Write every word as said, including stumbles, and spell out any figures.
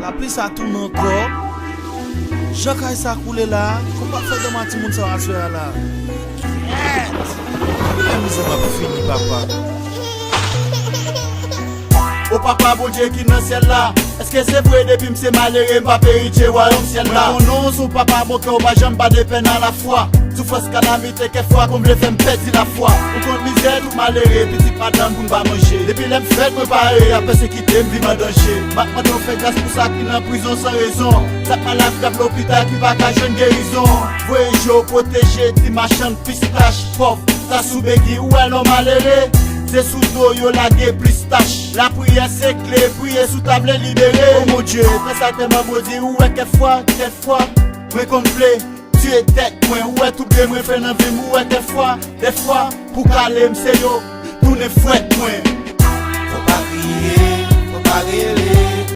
Lapli sa tounen ankò. Jan kay sa koule la, kòman m ap fè dòmi ak timoun sa yo aswè a la? Kilè mizè m ap fini, papa? O papa Bondye ki nan syèl la, èske se vre depi m se malere m p ap eritye wayòm syèl la? Mwen konnen w se yon papa bon kè, ou pa janm pa de pèn a lafwa. Soufrans, kalamite, kèk fwa konn vle fè m pèdi lafwa. Ou konn mizè tout malere, pitit madanm pou n pa manje. Depi lè m fèt, mwen pare, y ap pèsekite m, viv an danje. M ap mande w fè gras pou sa ki nan prizon san rezon. Sa k malad k ap lopital ki pa ka jwenn gerizon. Voye je w pwoteje ti machann pistach pòv. Sa sou begi, ou wè non malere. Se sou do yo lage plis tach. Lapriyè se kle, priye sou ta vle libere. O Bondye, fè sa tèlman modi, ou wè kèk fwa, kèk fwa. Mwen konn vle tiye tèt mwen, ou wè tout byen mwen fè nan vi m, ou wè dèfwa, dèfwa, pou kale m se yo tounen fwèt mwen. Fò pa kriye, fò pa rele,